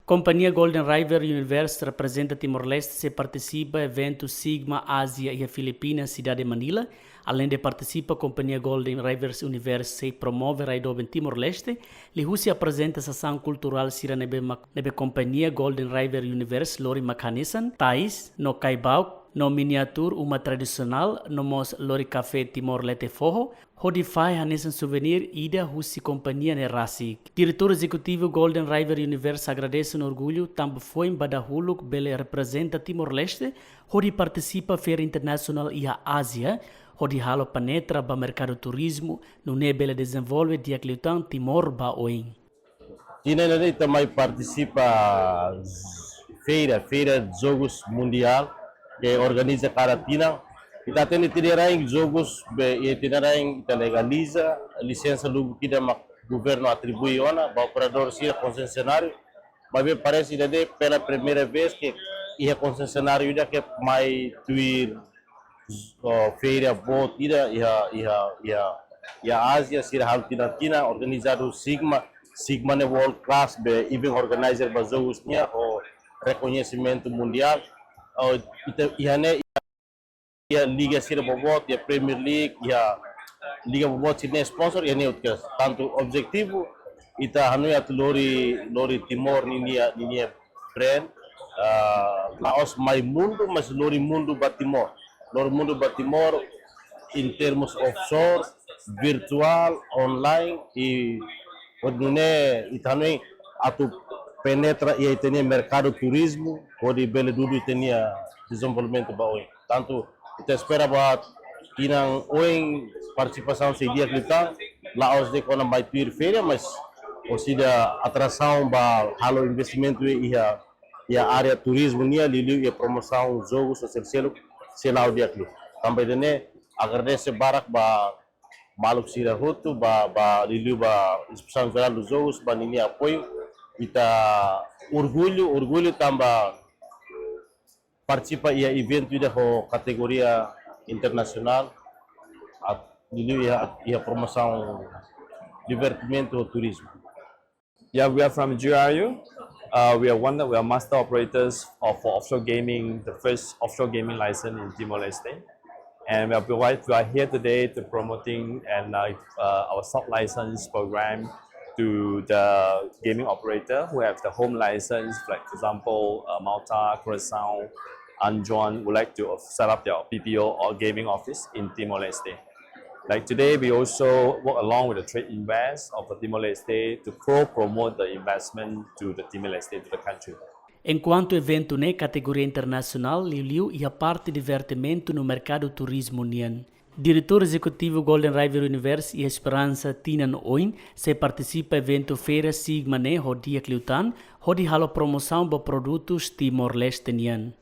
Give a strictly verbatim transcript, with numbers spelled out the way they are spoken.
Kompañia Golden River Universe reprezenta Timor-Leste sei partisipa eventu SIGMA Ázia iha Filipinas, sidade Manila. Aleinde partisipa, kompañia Golden River Universe sei promove rai doben Timor-Leste liuhusi aprezenta sasán kulturál sira ne'ebé mak-, ne'ebé kompañia Golden River Universe lori mak hanesan tais no kaibauk no miniatur uma tradisionál no mós lori kafé Timor Lete Foho, hodi fahe hanesan suvenir ida husi kompañia ne'e rasik. Diretór Ezekutivu Golden River Universe agradese no orgullu tanba foin ba dahuluk bele reprezenta Timor-Leste hodi partisipa feira internasionál iha Ázia, hodi halo penetra ba merkadu turizmu, nune'e bele dezenvolve di'ak liután Timor ba oin. Tinan ida-ne'e ita mai partisipa feira, feira Jogus Mundiál, ke organiza kada tinan. Ita hatene tinan rai jogus be, iha tinan rai ita legaliza, lisensa lubuk ida mak governu atribui ona ba operadór sira konsesionáriu. Maibé parese ida-ne'e pela primeira vez ke iha konsesionáriu ida ke mai tuir, oh, feira boot ida iha, iha, iha, iha Ázia, sira halo tinan-tinan, organizadu SIGMA, SIGMA ne'e world class be event organizer ba jogus nian ho rekoñesimentu mundiál. Oh, ita, iha ne'e iha liga sira boboot, iha Premier League, iha liga boboot sira-nia sponsor, iha ne'e hotu kedas. Tantu objetivu, ita hanoin atu lori, lori Timor ninia, ninia brand, ah, la'ós mai mundu, mas lori mundu ba Timor. Lori mundu ba Timor, em termos offshore, virtuál, online, i hodi nune'e ita hanoin atu penetra iha ita-nia merkadu turizmu, hodi bele dudu ita-nia dezenvolvimentu ba oin. Tantu ita espera ba tinan oin partisipasaun sei di'ak liután, la'ós de'it kona-ba tuir feira, mas orsida atrasaun ba halo investimentu iha, iha área turizmu nian, liuliu iha promosaun jogus sira seluk, sei la'o di'ak liu. Tanba ida-ne'e agradese barak ba maluk sira hotu, ba, ba liuliu ba Inspesaun Jerál dos Jogos, ba ninia apoiu. Ita orgullu, orgullu tanba partisipa iha eventu ida ho kategoria internasionál, at-, liuliu iha, iha promosaun divertimentu ho turizmu. Yeah, we are from G R U. Uh, we are one that we are master operators of, for offshore gaming, the first offshore gaming license in Timor-Leste. And we are provide, we are here today to promoting and, uh, uh, our sub license program to the gaming operator who have the home license, like, for example, uh, Malta, Curaçao, Anjouan would like to set up their P P O or gaming office in Timor-Leste. Like today, we also work along with the Trade Invest of the Timor-Leste to co-promote the investment to the Timor-Leste, to the country. Enkuantu eventu ne'e kategoria internasionál, liuliu iha parte divertimentu no merkadu turizmu nian. Diretór Ezekutivu Golden River Universe iha esperansa tinan oin sei partisipa eventu feira SIGMA ne'e ho di'ak liután, hodi halo promosaun ba produtus Timor-Leste nian.